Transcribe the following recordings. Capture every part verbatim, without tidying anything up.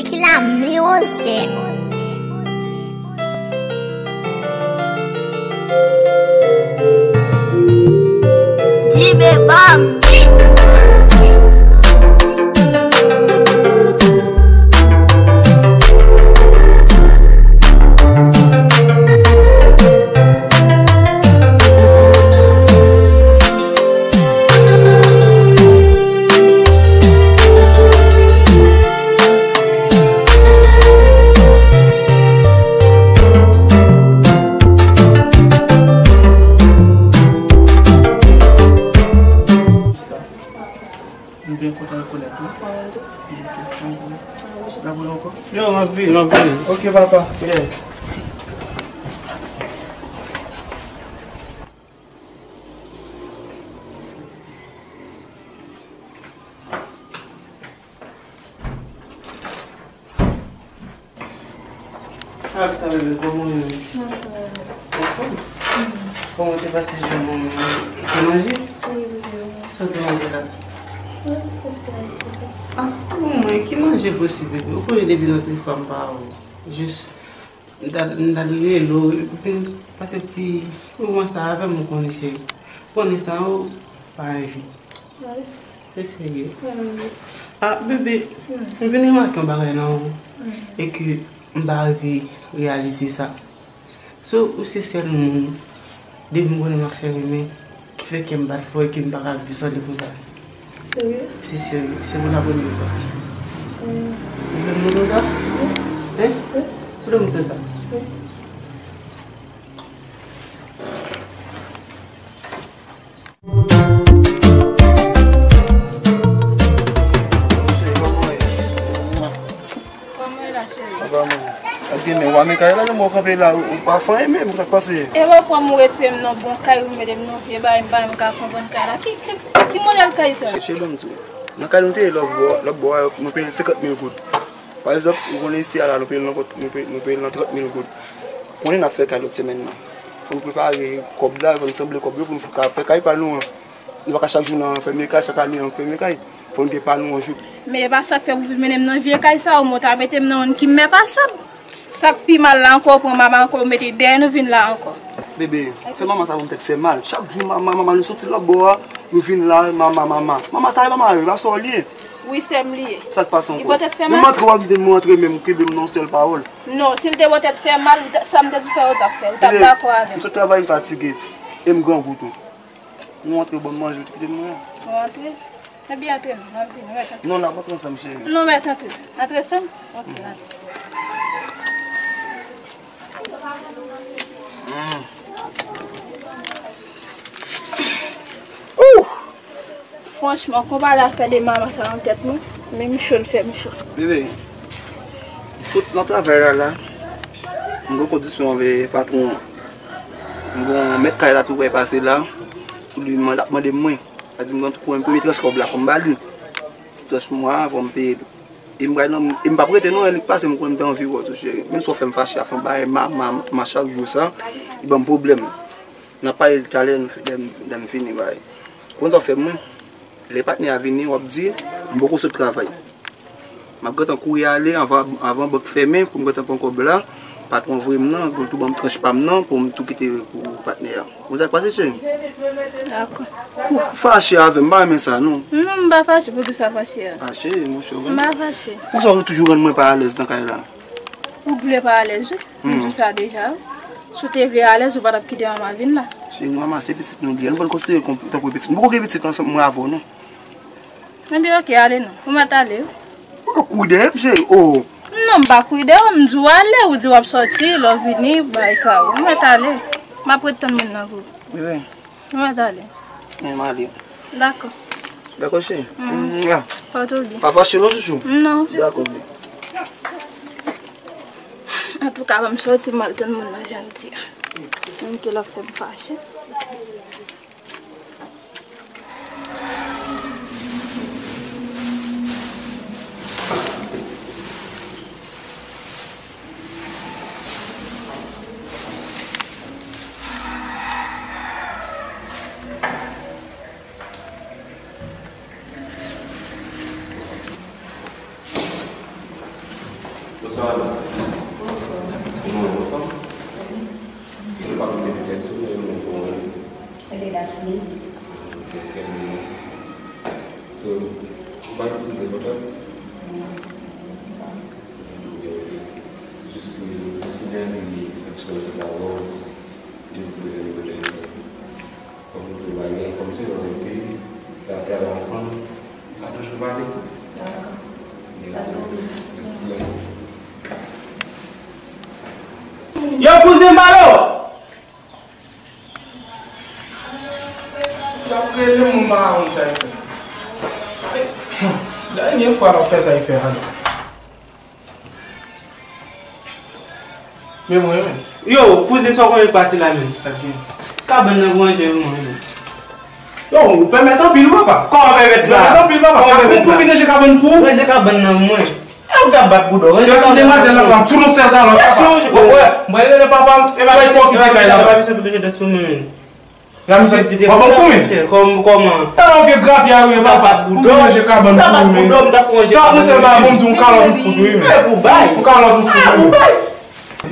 Ki la mizik. Dibe bam. M byen kontan rekonèt ou. Mwen tou. Ok, mwen tou. N ap wè ankò. Yo, m ap vini, m ap vini. Ok, papa. Yeah. Avèk sa, bebe, kòman w ye? Anfòm? Kòman w te pase jounen w? Ou te manje? Wi, wi, wi. Sa w te manje la? Wi, prèske manje pou sa. Ah, bon, mwen, ki manje posib, bebe? Ou konnen depi lòt fwa m pa wè w. Jis, m ta, m ta rele w, ou fin pase ti, ti moman sa avè m, ou konnen, cheri. Ou konnen san ou, pa anvi. Alex. Se serye. Mwen menm wi. Ah, bebe, m vin remake yon bagay nan ou, e ke m pa rive reyalize sa. So, ou se sèl moun, depi m konnen m ap fè renmen, ki fè kè m bat fò e ke m pa ka viv san li konsa. Serye? Se serye. Se pou la premye fwa. Ou vle m montre w sa? Wi. Hein? Wi. Ou vle m montre w sa? Wi. Kòman w ye la, cheri? Apa mwen? Ak gen men, w ame kay la, men w kanpe la, ou, ou pa fè anyen menm, sa k pase? E w pran m, ou retire m nan bon kay, ou mete m nan vye bagay, m pa menm ka konprann kay la. Ki, ki, ki modèl kay sa? Cheri, ban m di w. Nan kay nou te ye lòt bò, lòt bò a, nou peye l senkant mil goud. Pa egzanp, ou konnen isi a la, nou peye l nan kont, nou peye, nou peye l nan trant mil goud. Konnen n ap fè kay lòt semèn nan. Fò n prepare kòb la, fò n sanble kòb yo pou n ka fè kay pa nou an. Nou pa ka chak jou nan fèmen kay, chak ane nan fèmen kay. Fò n gen pa nou an jou. Men e pa sa k fè pou vin mennen m nan vye kay sa, ou mwen ta mete m nan youn ki mè pasab. Sa k pi mal la ankò, ou pran mama ankò, ou mete l dèyè nou vin la ankò. Bebe, fè mama sa pou m tèt fè mal. Chak jou mama, mama, nou soti lòt bò a, nou vin la, mama, mama. Mama sa e mama yo, pa sa w li ye. Wi, sè m li ye. Sa k pase ankò? Li pran tèt fè mal? Menm antre w ap di m antre menm, ou kenbe m nan yon sèl pawòl. Non, si l te pran tèt fè mal, sa m te di fè ou t ap fè, ou t ap dakò avè m. M sot travay, m fatige. E m grangou tou. Nou antre, ban m manje, ou te kite m mwen. Nou antre? Ebyen, antre non, m ap vini, mèt antre. Non, n ap antre ansanm, cheri. Non, mèt antre. Antre ansanm? Ok, antre. Mm. Ooh! Franchman, konpa la fè de mama sa nan tèt mwen, men m cho, l fè m cho. Bebe, m sot nan travay la, la. M gen kondisyon avè patwon an. M gen yon mèt kay la tou prè pase la. Pou li, l ap mande m mwen. Sa di m gen pou premye tranch kòb la, fò m ba li. Tranch mwa, fò m peye li. E m pral nan, e m p ap rete non, e li k pase m konnen m te anvi wè w tou, cheri. Menm si w fè m fache a fè yon bagay, ma, ma, ma chak jou sa, li ban m pwoblèm. N a pale talè, lè m, lè m fini bagay. Konn sa w fè mwen? Lè patnè a vini, w ap di, m poko sot travay. M ap gentan kouri ale anvan, anvan bank fèmen pou m gentan pran kòb la. Patwon voye m nan, pou l tou ban m tranch pa m nan, pou m tou kite pou patnè a. Konn sa k pase, cheri? Dakò. Ou fache avè m, m pa renmen sa, non. Non, m pa fache, poukisa fache a? Ah, cheri, monchè, ou... M pa fache. Poukisa ou toujou rann mwen pa alèz nan kay la? Ou vle pa alèz, wi. M di sa deja, wi. Si w te vle alèz, ou pa t ap kite mama vin la. Cheri, mama se pitit nou li ye. Nou pral konsidere l tankou pitit. M poko gen pitit ansanm mwen avè w, non. Ebyen, ok, ale non. Ou mèt ale, wi. Ou kouri dèyè m, cheri. Oh. Non, m pa kouri dèyè w, m di w ale, ou di w ap sòti, lè w vini, bagay sa yo. Ou mèt ale. M ap ret tann moun nan pou ou. Wi, wi. Ou mèt ale. Men m ale. Dakò. Dakò, cheri. Mm. Mwa. Pòte w byen. Pa fache non, chouchou. Non. Dakò, byen. Antouka, ban m sòti, m al tann moun nan jan l di a. Menm ke l ap fè m fache. Bonswa, Anna. Bonswa. Kòman w ye, anfòm? Wi. Mwen pa konnen se ki tèks ou, men mwen konn. Mwen se Daphne. Ok, trè byen. So, ou pa itilize WhatsApp? Non. Ok, ok. Jis, jis mwen anvi eksplore sa avè w, jis di m kote nou kote nou. Kòm nou tou bagay, kòm se nou rete, fè afè ansanm, nou pa toujou pale. Dakò. Mèsi. Yo, kouzen Balo! Sa pou rele moun pa konn sa y fè. Sa y, hmm, dènye fwa l ap fè sa y fè a. Men mwen menm. Yo, kouzen, sa w konnen k pase la menm? Sa k gen? Kabann nan pou ranje pou mwen menm. Yo, ou pèmèt anpil, papa. Kòman pèmèt la? Ou pèmèt anpil, papa. Kòman pèmèt la? Pou vin ranje kabann pou ou? Ranje kabann nan mwen. E ou k ap bat bouda w. Se pou demwazèl la, m fout yon sèl talon. Mwen rele papa m, fè fò kite kay la. Epa misye toujou dèt sou mwen menm. La misye, w ap ban m kou men. Kòm, kòman? E yon vye grapya ou ye, papa. Pou manje kabann pou ou men. Sa yon sèl bagay, bon, m di yon kalòt m fout ou, wi, men. Yon kalòt m fout ou, wi.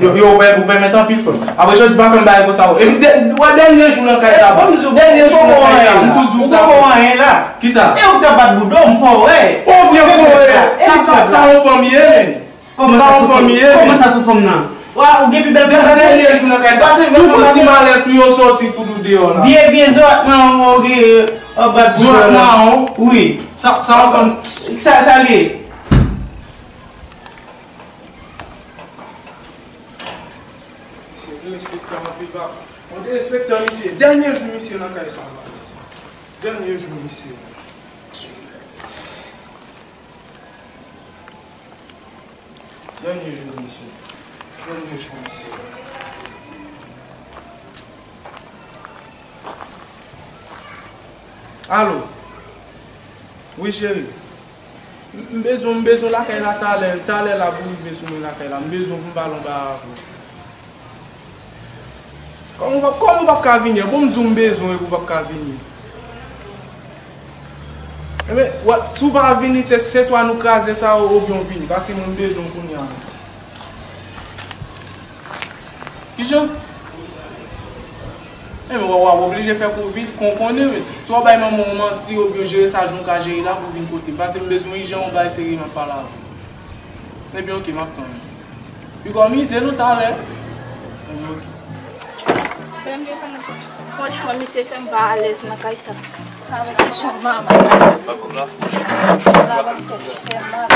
Yo, yo, ou pè-, ou pèmèt anpil, frè m. Apre jodi, pa fè m bagay konsa, o. Epi dè-, wè dènye jou nan kay sa, bon. Dènye jou nan kay sa, m tou di w sa. Ou poko anyen la. Kisa? E ou k ap bat bouda w, m fè w wè. Yon vye kou, sa, sa, sa yon fanm ye, men. Kòman sa sou fanm? Kòman sa sou fanm nan? Wa, ou gen pi bèl fanm pase. Dènye jou nan kay sa. Tout ti malè tou yo soti fout ou deyò la. Vye, vye zòt nan ou gen, ap bat bouda w la. Zòt nan ou? Wi. Sa, sa fanm. Sa, sa l ye? Misye gen respektan anpil, papa. Mwen derespektan misye. Dènye jou misye nan kay sa, papa. Dènye jou misye. Dènye jou misye. Dènye jou misye. Alo. Wi, cheri. M, m bezwen, m bezwen lakay la talè, talè la pou rive sou mwen lakay la. M bezwen pou m pale yon bagay avè w. Kòman w p ap, kòman w p ap ka vini? Bon, m di w m bezwen epi w p ap ka vini. Enben, wè, si w pa vini, se, se swa nou kraze sa oubyen w vini, paske mwen m bezwen w kounye a. Kijan? Enben, w ap, w ap oblije fè kou vit, kon w konnen, wi. Si w ap bay manman w manti oubyen w jere sa jan w ka jere la pou w vin kote m, paske m bezwen w ijan yon bagay serye m ap pale avè w. Enben, oke, m ap tann ou. Piga w mize nou talè. Franchman, misye fè m pa alèz nan kay sa. Avèk kesyon manman. Labank tèt fè mal.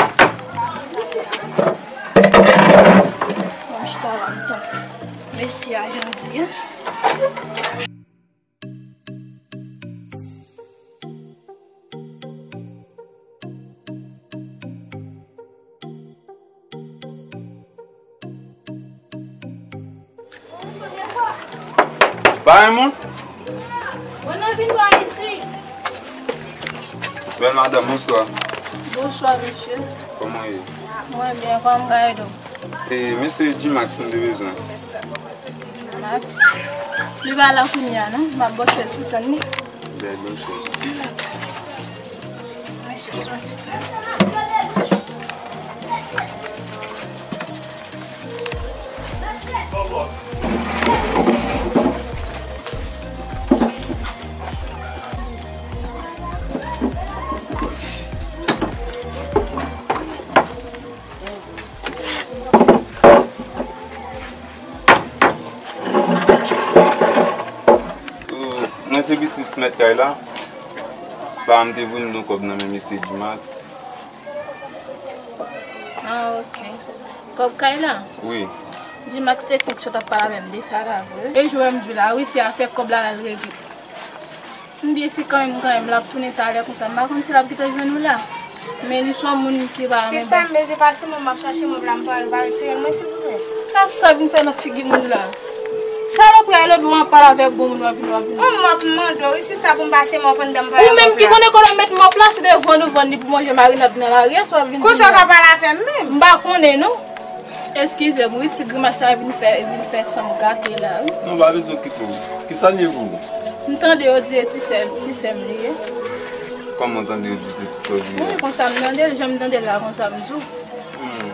Bon, m chita la, m tann. Mesye a jan l di, en. Ba yon moun. Mwen nan vin pa isi. Bèl madanm, bonswa. Bonswa, mesye. Kòman w ye? Mwen byen, kòman bagay do? E, mesye G-Max m te bezwen. Max. Li pa la kounye a, non? M ap ba w chèz pou tann li. Bèl, bèl chèz. Mesye, sou yon ti tan. Mwen se pitit mèt kay la. Papa m te voye m yon kòb nan men mesye G-Max. Ah, ok. Kòb kay la? Wi. G-Max te fenk sot ap pale avè m de sa la, vre? E jou m di w la, wi, se afè kòb la l al regle. M byen si kanmenm, kanmenm, l ap tounen talè konsa. M pa konn si l ap gentan jwenn ou la. Men li se yon moun ki pa renmen. Sista, m bezwen pase mwen, m ap chache mwen, la m pale, ou pa retire l mwen, silvouplè. Sa, sa vin fè nan figi moun la? Salopri a, lè w ap pale avèk bon moun, w ap vin, w ap vin. Bon, m ap mande w, wi, sista, pou m pase mwen pandan m pale avèk ou la. Ou menm ki konnen kote w met mòp la, se te vann ou vann li pou manje marinad nan lari a, sa w ap vin di la. Konsa w ka pale avè m menm? M pa konnen, non. Eskize m, wi, ti grimas la vin fè, vin fè san m gate la, wi. Non, pa bezwen okipe w. Kisa l ye pou ou? M tande yo di e ti sè, ti sè m li ye. Kòman w tande yo di se ti sè w li ye? Wi, konsa m tande l, jan m tande l la, konsa m di w. Hmm.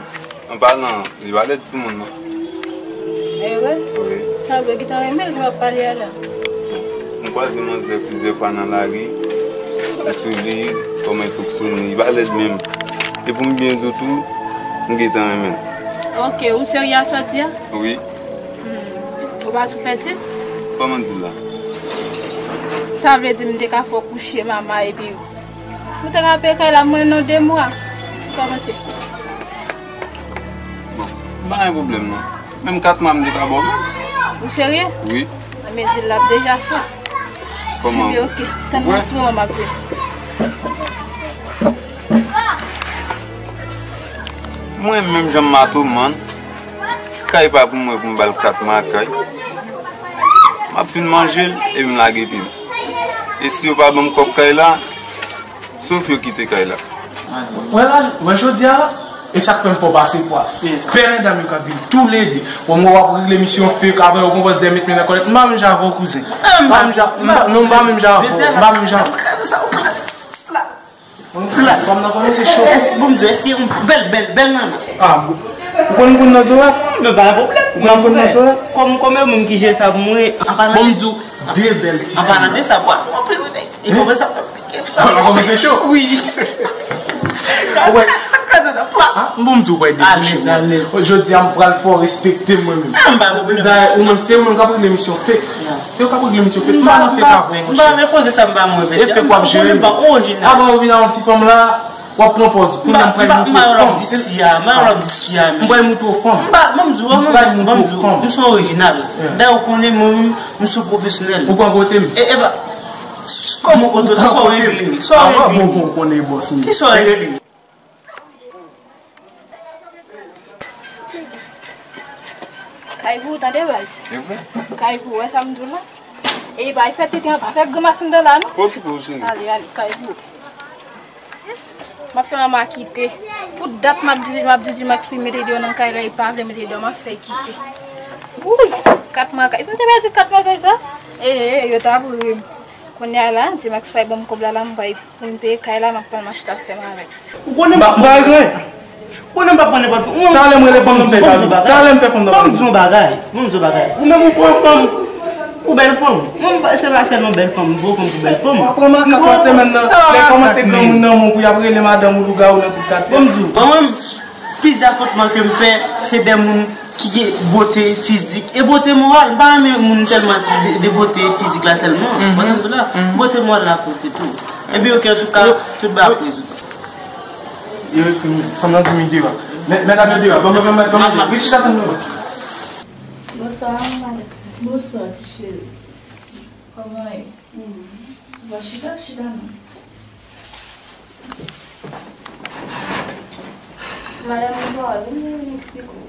An palan, li pa lèd timoun non. E vre? Wi. Sa vle ki ta renmen l ki w ap pale a la? M kwaze manzè plizyè fwa nan lari, m swiv li, kòman l fonksyone, li pa lèd menm. E pou m byen di w tou, m gentan renmen l. Ok, ou serye a sa w di a? Wi. Hmm. Ou pa sou fètil? Kòman di la? Sa vle di m te ka fè w kouche mama epi ou te ranpe kay la mwen nan de mwa. Kòmanse. Bon, m pa gen pwoblèm non. Menm kat mwa m te ka ba w menm. Ou serye? Wi. Mezil la ap deja fè. Kòman? Epi ok, tann mwen ti moman m ap vini. Mwen menm jan m mato man, kay pa pou mwen pou m ba l kat mwa kay. M ap fin manje l epi m lage pye m. E si yo pa ban m kòb kay la, sof yo kite kay la. Wè la, wè jodi a la, e sa k fè m fè w pase pwa. Pè medam yo k ap vin toulede. Bon, mwen w ap regle misyon fake avè yo, konpòz dèyè met men nan kòlèt. M pa menm jan avè w, kouzen. M pa menm jan, m pa, non, m pa menm jan avè w. M pa menm jan. Plat. Fòm nan kòmanse cho. Èske, bon, m di w, èske yon bèl, bèl, bèl nan men. Ah, bon. Ou konn konn nan zorat? Men pa pwoblèm. Ou konn konn nan zorat? Kòm, kòm yon moun ki jere sa pou mwen. Bon, m di w, de bèl ti fi. An palan de sa, bwa nou anpil wi, nèg. E kòmanse ap fè pike. Kòmanse cho. Wi. Ou wè? Ah, m bon, m di w, ou wè, de bouch ou. Alèz, alèz. Jodi a, m pral fè w respekte m mwen menm. Ah, m pa pwoblèm. Dayè, ou menm, se ou menm k ap regle misyon fake. Se yo k ap regle misye, fake. M pa nan fake avè w, monchè. M pa nan koze sa, m pa mwen vre. E fake w ap jere. M pa orijinal. Avan w vin a yon ti fanm la, w ap pran pòz. Kounye a m pral montre w fanm. M pa yon lòt di ti a, m pa yon lòt di ti a, men. M pral montre w fanm. M pa, ban m di w, ban m di w, m se orijinal. Dayè, ou konnen mwen menm, m se pwofesyonèl. Ou pran kote m? E, e pa, kòman ou pran kote m? Sa w regle? Sa w regle? Avan bon, bon, ou konnen bòs m ye. Kisa w regle? Kay pou ou tande, baz. E vre? Kay pou ou, wè sa m di w la? E pa fè tenten an, pa fè grimas anndan la, non? Pa okipe w, cheri. Ale, ale, kay pou ou. M ap fè manman kite. Pou dat m ap di, m ap di, di m ap eksprime mete deyò nan kay la, e pa vle mete deyò, m ap fè kite. Wouy! Kat mwa kay. M te pèdi kat mwa kay sa? E, e, e, yo t ap ri m. Kounye a la, G-Max pa ban m kòb la, la, m bay pou m peye kay la, m ap pran m achte afè m avè l. Ou konnen m pa pran nenpòt fanm. Ou konnen m pa pran nenpòt fanm. Talè m rele fanm nan, m fè fanm nan. Talè m fè fanm nan. Ban m di yon bagay. Ban m di yon bagay. Ou menm ou pran fanm. Ou bèl fanm. Mwen, m pa, se pa sèlman bèl fanm, m pran fanm pou bèl fanm. W ap pran makak lòt semèn nan. Lè kòmanse granmoun nan moun pou y ap rele madanm ou lougawou nan tout katye. Ban m di w. Mwen menm, plis afwontman ke m fè, se de moun ki gen bote fizik e bote moral. M pa renmen moun sèlman de, de bote fizik la sèlman. Ou konprann sa m di w la? Bote moral la konte tou. Epi ok, antouka, tout bagay ap rezoud. Yo ekri m, fanm nan di m li deyò. Mèt, mèt ap deyò. Bon, bon, bon, bon, bon, bon. Vin chita tann nou. Bonswa, madanm. Bonswa, ti cheri. Kòman ye? Bon, chita, chita non. Madanm, gen pawòl wi, m vin eksplike w.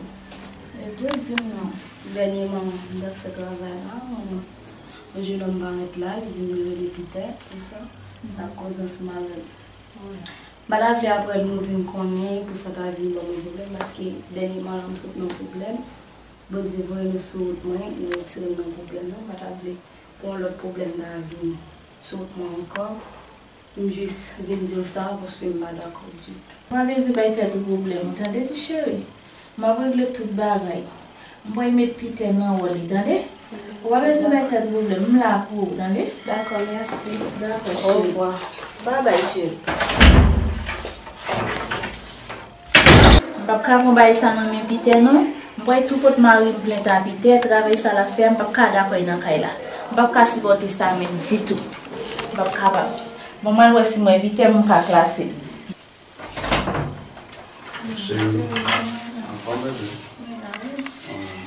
Ebyen, di m non. Dènyèman, m t ap fè travay la, yon jennonm parèt la, li di m li rele Pitè, pou sa, l ap koze ansanm avè m. M pa ta vle apre nou vin konnen, pou sa ta vin ban mwen pwoblèm, paske dènyèman la, m sot nan pwoblèm. Bondye voye nou sou wout mwen, nou retire m nan pwoblèm nan, m pa ta vle pou yon lòt pwoblèm ta vin sou wout mwen ankò. M jis vin di w sa, paske m pa dakò ditou. Ou pa bezwen bay tèt ou pwoblèm, ou tande, ti cheri? M ap regle tout bagay. M pral met Pitè nan wòl li, tande? Ou pa bezwen bay tèt ou pwoblèm, m la pou ou, tande? Dakò, mèsi. Dakò, cheri. Obwa. Babay, cheri. M p ap ka pran bagay sa nan men Pitè, non. M pral tou pot mari m plent a Pitè, travay sa l ap fè a, m p ap ka dakò l nan kay la. M p ap ka sipòte sa menm ditou. M p ap kapab. Bon, m al wè si m wè Pitè, m ka klase l. Cheri, anfòm, bebe?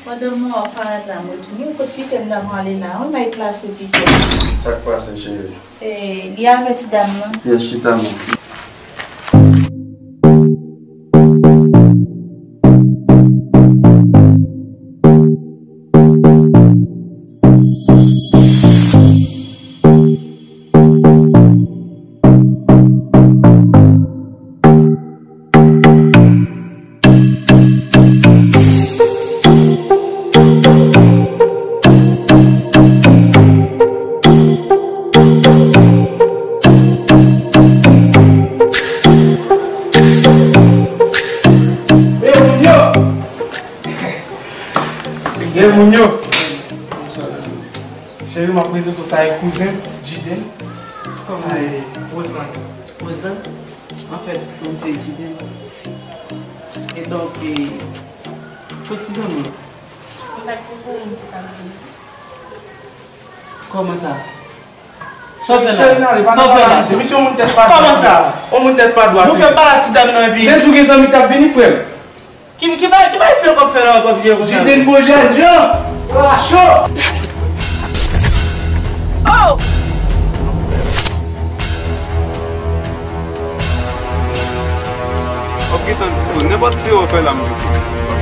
Pandan mwen w ap parèt la, mwen tounen. Kot Pitè m ta pran ale la? Ann al klase Pitè. Sa k pase, cheri? E, li avè ti dam nan. Yes, chita non. Moun yo. Cheri, m ap prezante w, sa e kouzen Jiden. Sa e Roseland. Roseland? Anfèt, mwen se Jiden. E donk, e, kot ti zanmi w? Mwen pa t gen pou moun pou ka vini. Kòman sa? Sa w fè la? Cheri, n ale, pa nan pale, se misye yon moun tèt pa dwat. Kòman sa? Yon moun tèt pa dwat. Nou fè pale ak ti dam nan epi. Depi w gen zanmi k ap vini, frè m. Ki, ki bagay, ki bagay fè w k ap fè la, w ap vye konsa? Jiden, bon jèn jan. Racho. Oh! W ap gentan di, oh, nenpòt ti erè w fè la, m pito.